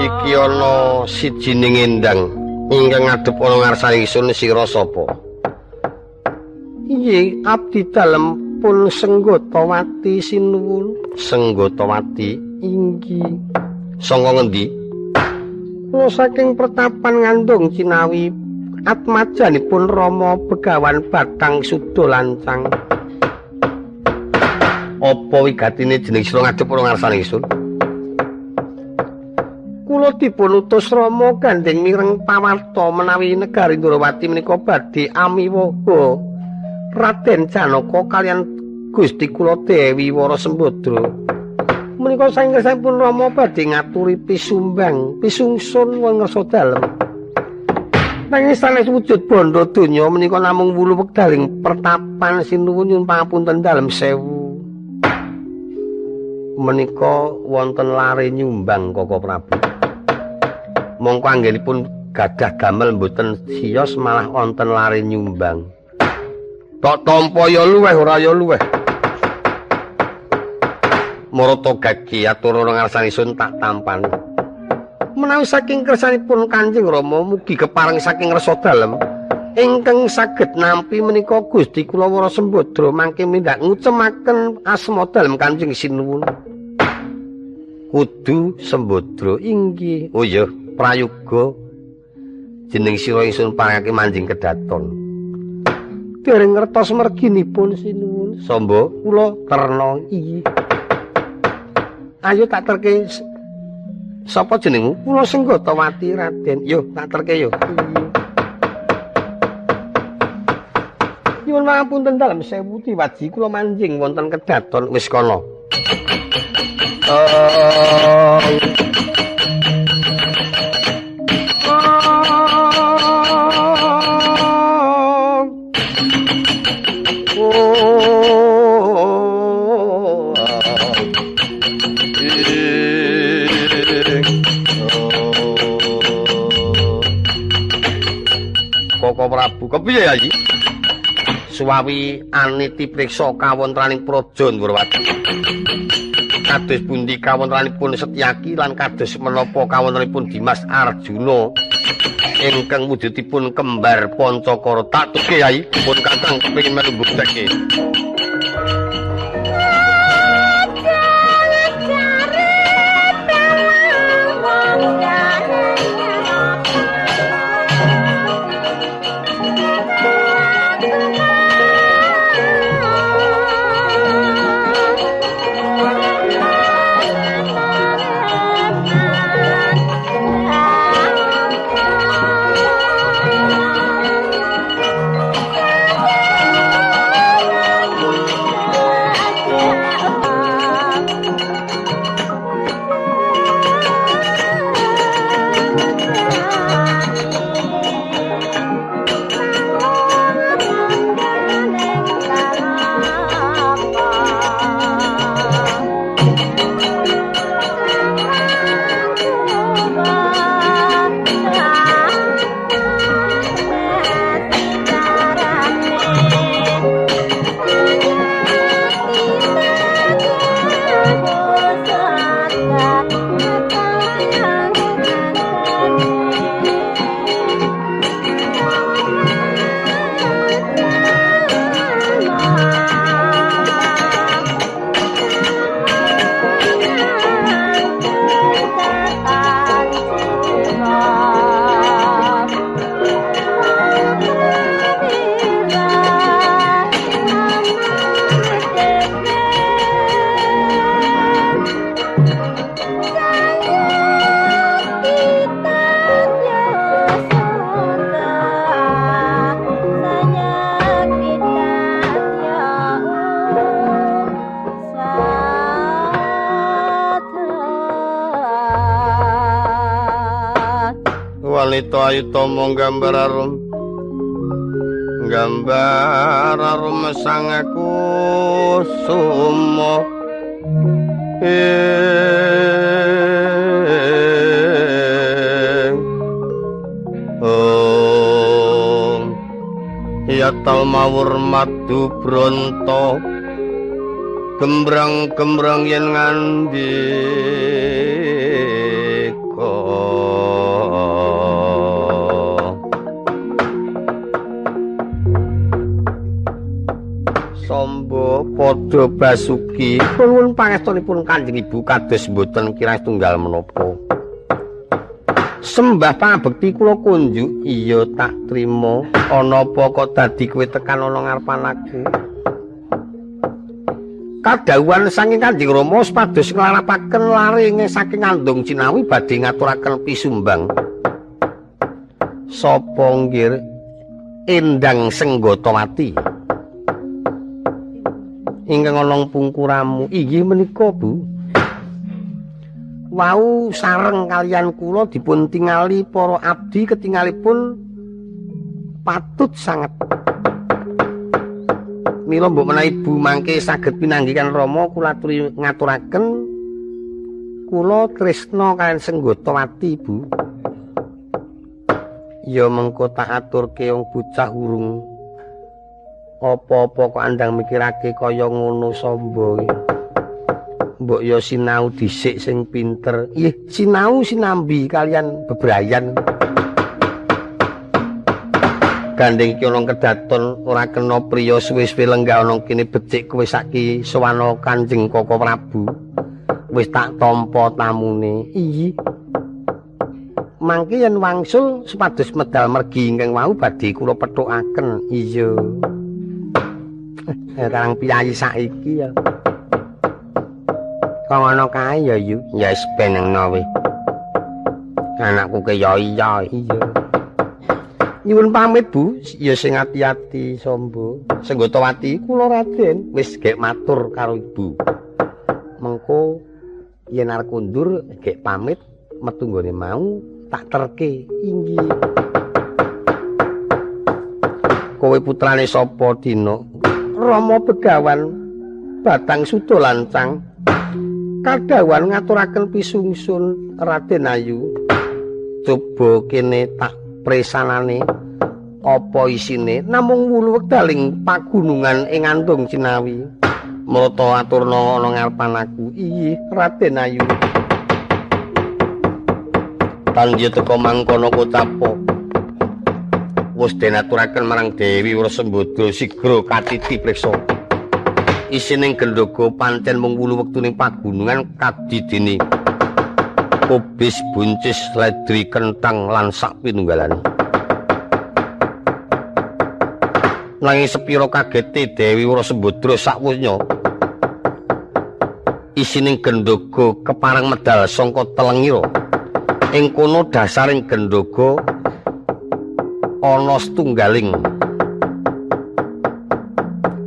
Iki ana sijining endang ingkang ngadhep ana ngarsane ingsun sira sapa? Inggih, abdi dalem pun Senggotawati sinuwun. Senggotawati inggih. Sanga ngendi? Kula saking pertapan Ngandung Cinawi, atmajanipun Rama Begawan Batang Suda Lancang. Apa wigatine jeneng sira ngadhep ana ngarsane ingsun? Kula dipun utus Rama gandeng mireng pawarta menawi negari Ndrawati menika badhe amiwaha Raden Janaka kaliyan Gusti kula Dewi Wara Sembadra. Menika saking kersanipun Rama badhe ngaturi pisumbang, pisungsun wong ngersa dalem. Nanging sanes wujud bandha donya menika namung wulu wekdaling pertapan sinuwun nyuwun pangapunten dalem sewu. Menika wonten lare nyumbang Koko Prabu. Mongko anggenipun gadah damel mboten siyos malah wonten lare nyumbang. Tok tampa ya luweh ora ya luweh. Marata gagi atur ana ngarsane ingsun tak tampani. Menawi saking kersanipun Kanjeng Rama mugi kepareng saking rasa dalem ingkang saged nampi menika Gusti kula Wara Sembadra mangke mindak ngucemaken asma dalem Kanjeng Sinuwun. Kudu Sembadra inggih. Oh iya, prayoga jeneng sira ingsun parengake manjing kedaton. Dereng ngertos merginipun sinuwun. Samba kula Terna inggih. Ayo tak terke. Sapa jenengmu? Kula Senggotawati Raden. Yo tak terke yo. Nyuwun pangapunten dalem sewu diwaji kula manjing wonten kedaton wis kono. Koko Prabu kepiye ya iki? Suwawi aniti priksa kawontenaning praja Ndrawati. Kados pundi kawontenanipun Setyaki lan kados menapa kawontenanipun Dimas Arjuna ingkang wujudipun kembar Pancakara. Tak tuke Yai, pun kakang kepengin melu mbuktekke. Wanita ayu tomo gambar arum. Gambar arum sang kusuma. Oh, yatal mawur madu bronto. Gembrang-gembrang yen ngandika. Sombo padha basuki nuwun pangestunipun Kanjeng Ibu kados mboten kirang tunggal menapa. Sembah pangabekti kula kunjuk iya tak trima. Ana apa kok dadi kowe tekan ana ngarepan aku? Kadhawuhan saking Kanjeng Rama supados nglarapaken lare saking Andung Cinawi badhe ngaturaken pisumbang. Sapa nggir Endang Senggotawati ingkang ana pungkuramu? Inggih menika, Bu. Wau sareng kalian kula dipun tingali para abdi ketingalipun patut sanget. Mila mbok menawi Ibu mangke saged pinanggihan Rama kula aturi ngaturaken kula tresna kaliyan Senggotawati, Bu. Ya mengko tak aturke wong bocah urung apa-apa kok andang mikirake kaya ngono Samba. Mbok ya sinau dhisik sing pinter. Ih, sinau sinambi kalian bebrayan. Gandeng iki ana kedaton ora kena priya suwe-suwe lenggah ana kene becik kowe saiki sowana Kanjeng Koko Prabu. Wis tak tampa tamune. Iyi. Mangke yen wangsul supados medal mergi ingkang wau badhe kula pethukaken. Iya. Karang piyayi saiki ya. Kok ngono kae ya, Yu? Ya wis benengno weh. Anakku ke ya iya. Iya. Nyuwun pamit, Bu. Ya sing ati-ati, Sombo. Senggotawati kula Raden wis gek matur karo Ibu. Mengko yen arep kundur gek pamit metu nggone mau tak terke. Inggih. Kowe putrane sapa, Dina? Rama Begawan Batang Suda Lancang. Kadhawuhan ngaturaken pisungsun Raden Ayu. Coba kene tak presanane apa isine namung wulu wekdaling pagunungan ing Andung Cinawi. Mrata aturna ana ngarepan aku. Inggih, Raden Ayu. Tandya teka mangkono kocapa. Wis den aturaken marang Dewi Wrasambodra sigra katiti priksa. Isining gendhoga pancen mung wulu wektuning pagunungan kadidene kubis buncis ledri kentang lan sak pinunggalane. Nanging sepira kagete Dewi Wrasambodra sakwusnya isining gendhoga kepareng medal sangka telengira. Ing kono dasaring gendhoga ana setunggaling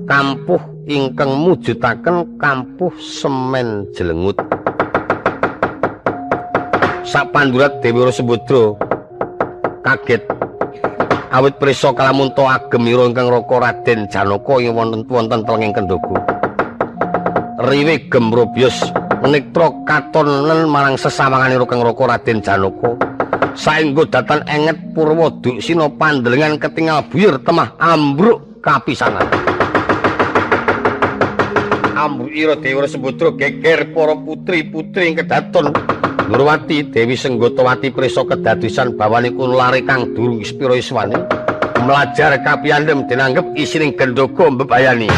kampuh ingkang mujudaken kampuh semen jelengut. Sapandurat Dewi Wrasambodra kaget awit prisa kalamunta agemira ingkang raka Raden Janaka ing wonten telenging kendhoga. Riwe gemrobyos nektra katonen marang sesawangane kang raka Raden Janaka. Saengga datan enget purwa duksina pandelengan ketingal buyur temah ambruk kapisanan. Ambrukira Dewi Wrasambodra geger para putri-putri ing kedaton Nurwati Dewi Senggotawati prisa kedadosan bawane kono lare kang durung sepira iswane mlajar kapiyandhem dinanggep isining gendhoga mbebayani.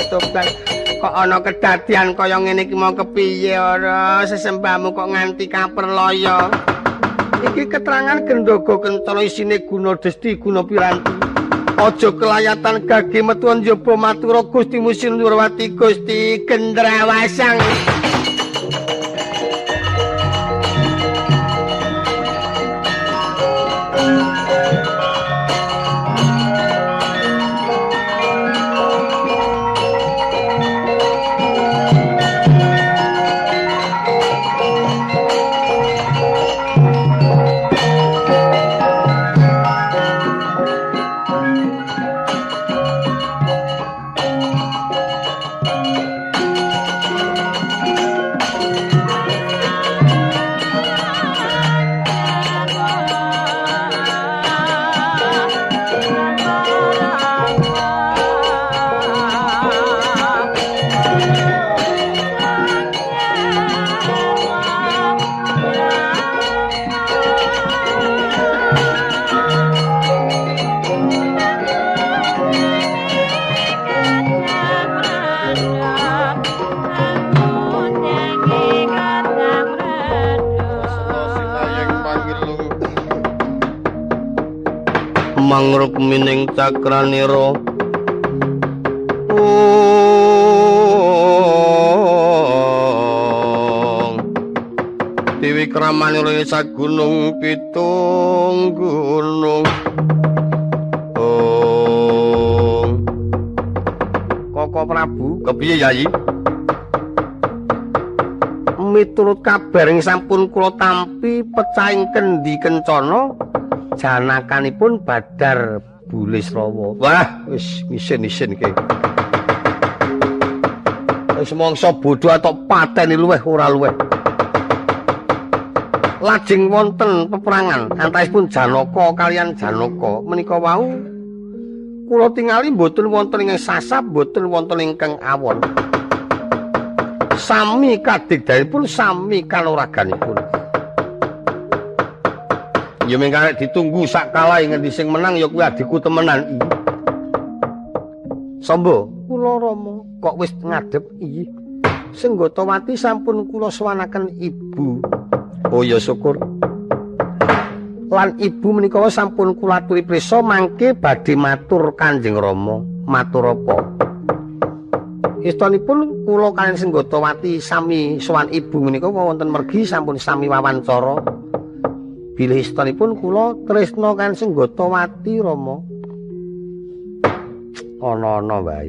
Toblas kok ana kedadian kaya ngene iki mau kepiye ora sesembahmu kok nganti kaperlaya. Iki keterangan gendhoga kencana isine guna desti guna piranti. Aja kelayatan gage metu njaba matura Gusti Musindrawati Gusti Gendrawasang. Mangrukmining cakranira Dewi Kramanira sagunung pitung gunung. Koko Prabu, kepiye Yayi? Miturut kabar ing sampun kula tampi pecahing kendi kencana janakanipun Badar Bulisrawa. Wah, wis isin-isin iki. Wis mangsa bodho atok pateni luweh ora luweh. Lajeng wonten peperangan antawisipun Janaka kaliyan Janaka menika wau kula tingali mboten wonten ingkang sasab, mboten wonten ingkang awon. Sami kadigdayanipun, sami kanoraganipun. Ya mung karek ditunggu sak kalahe ngendi sing menang ya kuwi adikku temenan. Sombo, kula Rama kok wis ngadep iki. Senggotawati sampun kula sowanaken ibu. Oh ya syukur. Lan ibu menika sampun kula aturi prisa mangke badhe matur Kanjeng Rama. Matur apa? Istonipun kula kaliyan Senggotawati sami sowan ibu menika wonten mergi sampun sami wawancara. Bilih istonipun kula tresna kaliyan Senggotawati Rama. Ana-ana wae.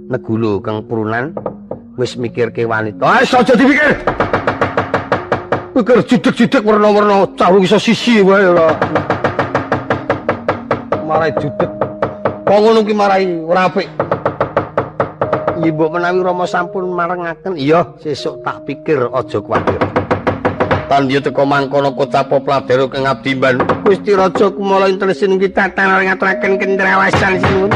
Negulu kang prunan wis mikirke wanita. Ah, aja dipikir. Pikir judeg-judeg werna-werna cah iso sisi wae ora. Marai judeg. Kok ngono ki marai ora apik. Mbok menawi Rama sampun marengaken, iya sesuk tak pikir aja kuwatir. Tandya teka mangkono kocapa pladera kang abdi mban. Gusti Raja kumala inten sinunggi tatanan ngaturaken kendrawasan sinuwun.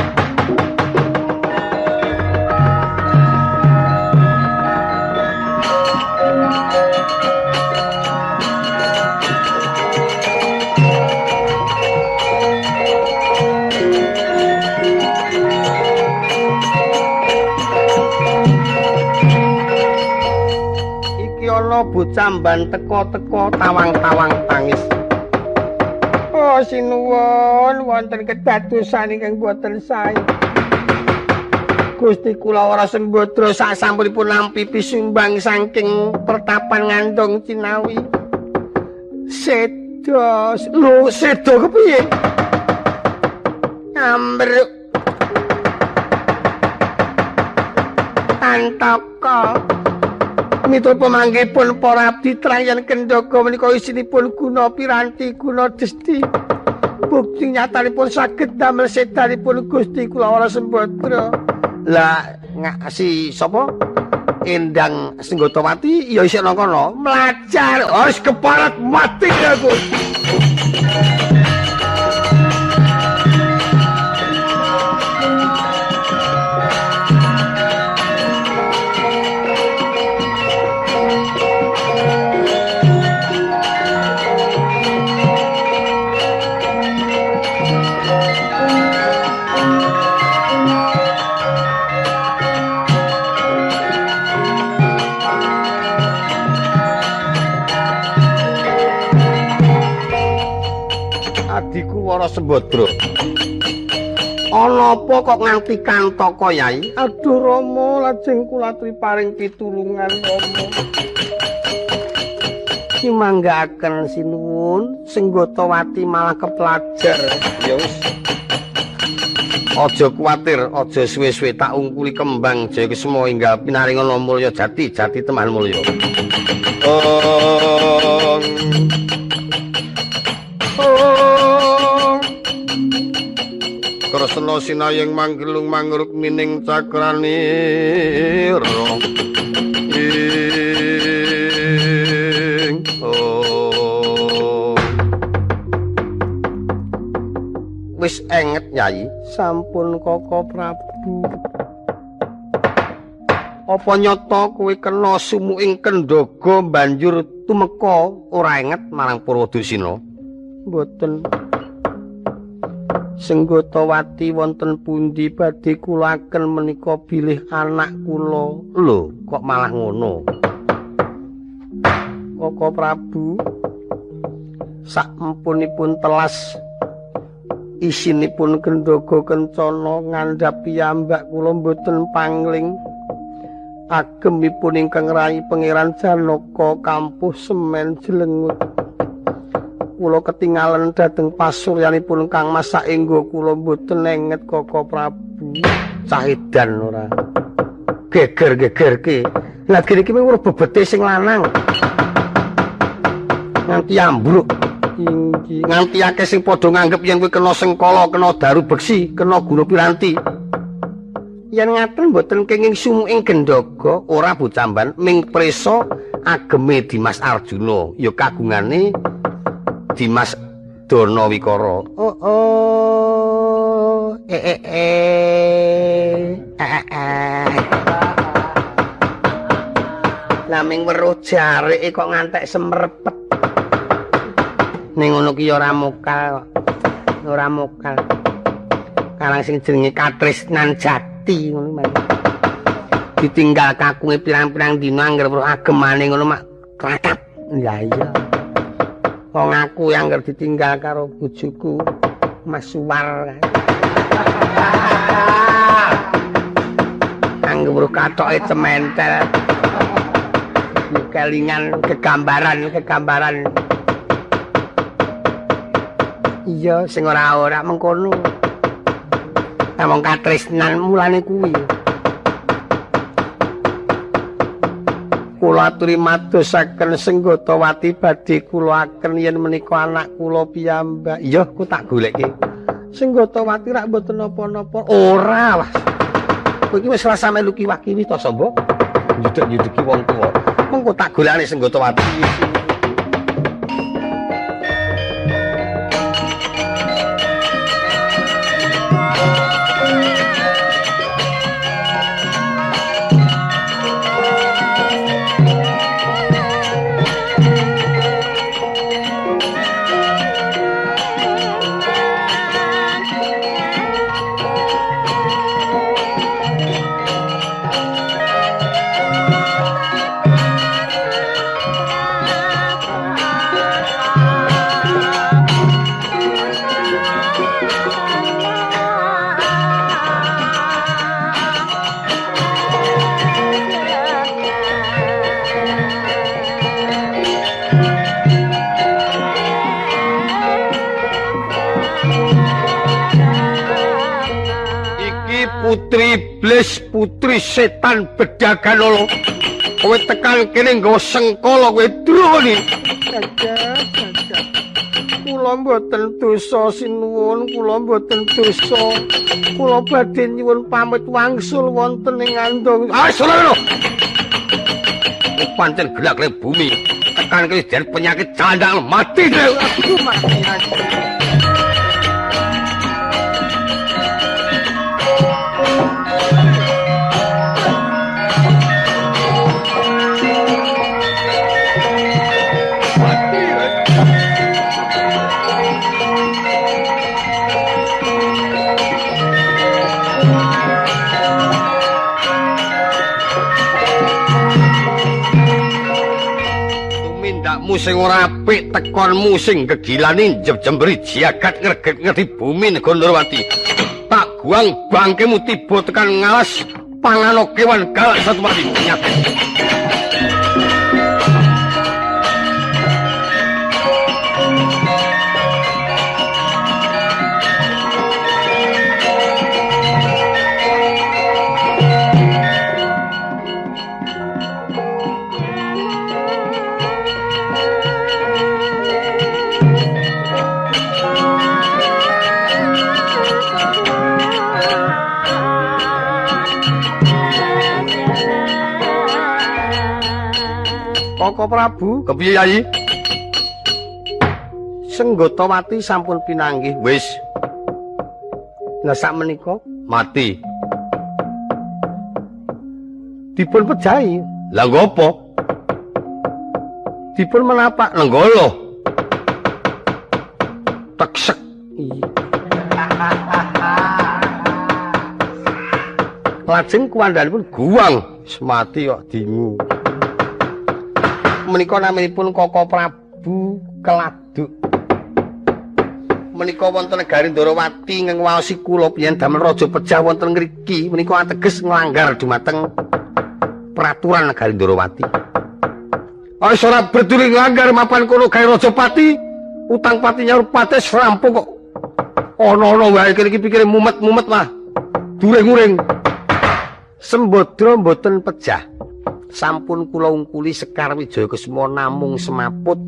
Bocah mban teka-teka tawang-tawang tangis. Oh sinuwun, wonten kedadosan ingkang boten sae. Gusti kula ora sembadra sasampunipun nampi pisumbang saking pertapan Ngandong Cinawi. Seda, lho seda kepiye? Ambruk. Antaka. Miturut pemanggihipun para abdi trayan kendhaga menika isinipun guna piranti guna desti. Bukti nyatanipun saged damel sedanipun Gusti kula ora sembadra. Lah si sapa? Endang Senggotawati ya isih nang kono mlajar. Wis keparat mati aku. Adikku Wara Sembadra. Ana apa kok nganti kantaka, Yai? Aduh Rama, lajeng kula aturi paring pitulungan Rama. Kimanggaaken sinuwun, Senggotawati malah keplajar. Ya wis. Aja kuwatir, aja suwe-suwe tak ungkuli kembang Jaya Kesuma enggal pinaringana mulya jati, jati teman mulya. Ong. Ong. Kresna sinayeng manggelung mangruk mining cakranira. Ing. Oh. Wis enget, Nyai. Sampun Koko Prabu. Apa nyata kowe kena sumuking kendhaga banjur tumeka ora enget marang Purwadasina? Mboten. Senggotawati wonten pundi badhe kula aken menika bilih anak kula. Lho, kok malah ngono? Koko Prabu, sasampunipun telas isinipun kendhaga kencana ngandhap piyambak kula mboten pangling. Agemipun ingkang rai Pangeran Janaka kampuh semen jlengut. Kula ketinggalan dhateng pasuryanipun Kang Mas saengga kula mboten enget Koko Prabu. Cah edan ora. Geger-gegerke. Lah gene iki weruh bebete sing lanang. Nganti ambruk. Inggih, nganti akeh sing padha nganggep yen kowe kena sengkala, kena daru beksi, kena guna piranti. Yen ngaten mboten kenging sumuking gendhaga, ora bocamban ming prisa ageme Dimas Arjuna, ya kagungane Dimas Danawikara. Oh oh. Eh eh eh. Ah ah. Lah ming weruh jarike kok ngantek semerpet. Ning ngono ki ya ora mokal kok. Ora mokal. Karang sing jenenge katresnan jati ngono mari. Ditinggal kakunge pirang-pirang dina angger weruh agemane ngono mak tratap. Lah iya. Wong aku angger ditinggal karo bojoku Mas Suwar. Angger weruh katoke cementel. Kelingan kegambaran-kegambaran. Iya, sing ora-ora mengkono. Wong katresnan mulane kuwi. Kula aturi madosaken Senggotawati badhe kula aken yen menika anak kula piyambak. Iya, ku tak goleki. Senggotawati rak mboten napa-napa. Ora, Mas. Kowe iki wis rasa melu kiwa-kiwi to, Sombo? Nyudek-nyudeki wong tuwa. Mengko tak golekane Senggotawati. Putri iblis, putri setan bedagan lho. Kowe tekan kene nggawa sengkala kowe drone. Gagah, gagah. Kula mboten dosa sinuwun, kula mboten dosa. Kula badhe nyuwun pamit wangsul wonten ing andong. Ah, lho. Pancen gelak le bumi. Tekan kene jan penyakit candang mati. Aduh, mati. Sing ora apik tekonmu sing gegilani jemjemberi jagat ngreget ngerti bumi Negara Ndrawati. Tak Tak guang bangkemu tiba tekan ngalas pangano kewan galak satu mati nyata. Koko Prabu, kepiye Yayi? Senggotawati sampun pinanggih. Wis. Lah sak menika mati. Dipun pejahi. Lah ngopo? Dipun menapak nenggala. Teksek. Lajeng kuwandhanipun guwang, mati kok dingu. Menika naminipun Koko Prabu Keladuk. Menika wonten negari Ndorowati ngwaosi kula yen damel raja pejah wonten ngriki menika ateges nglanggar dumateng peraturan negari Ndorowati. Wis ora berduri nglanggar mapan kono gawe raja pati, utang pati nyaur pates rampung kok. Ana-ana wae iki pikire mumet-mumet mah. During-uring. Sembadra mboten pejah. Sampun kula ungkuli Sekar Wijaya Kesuma namung semaput.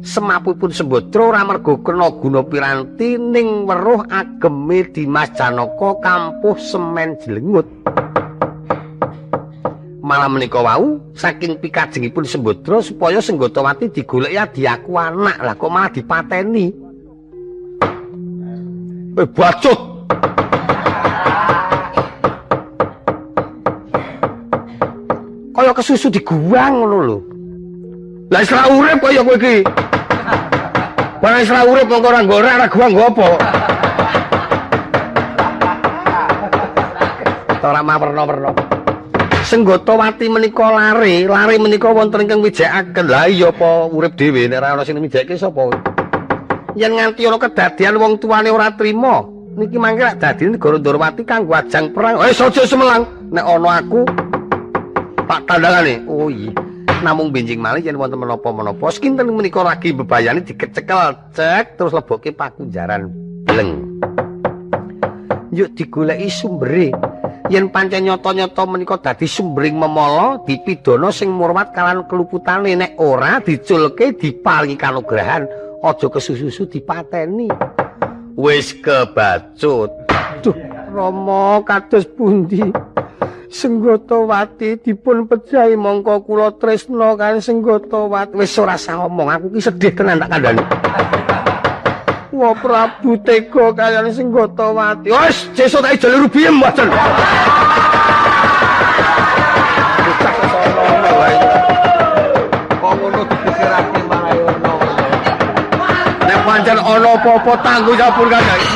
Semaputipun Sembadra ora merga kena guna piranti ning weruh ageme Dimas Janaka kampuh semen jlengut. Malah menika wau saking pikajengipun Sembadra supaya Senggotawati digoleki adiaku anak, lah kok malah dipateni. Bacut. Kaya kesusu diguwang ngono lho. Lah wis ra urip kaya kowe iki. Barang wis ra urip mongko ora nggorek ora guwang nggo apa. Ora mawerna-werna. Senggotawati menika lare, lare menika wonten ingkang wijekaken. Lah iya apa urip dhewe nek ora ana sing mijekke sapa? Yen nganti ana kedadian wong tuane ora trima, niki mangke lak dadi negara Ndorowati kanggo ajang perang. Wis aja sumelang, nek ana aku tak tandangane. Oh iya. Namung benjing malih yen wonten menapa-menapa sekinten menika lagi bebayane dikecekel cek terus lebokke pakunjaran bleng. Yuk digoleki sumbere. Yen pancen nyata-nyata menika dadi sumbering memala dipidana sing murwat kalan keluputane, nek ora diculke diparingi kanugrahan, aja kesusu dipateni. Wis kebacut. Duh, Rama kados pundi? Senggotawati dipun pejahi mongko kula tresna kali Senggotawati. Wis ora usah omong, aku ki sedih tenan tak kandhani. Wa Prabu tega kaliyan Senggotawati. Wis sesuk tak ijoli rubiem wajan. Kok ngono dipikirake malah ono. Nek pancen ana apa-apa tanggung jawab kandhani.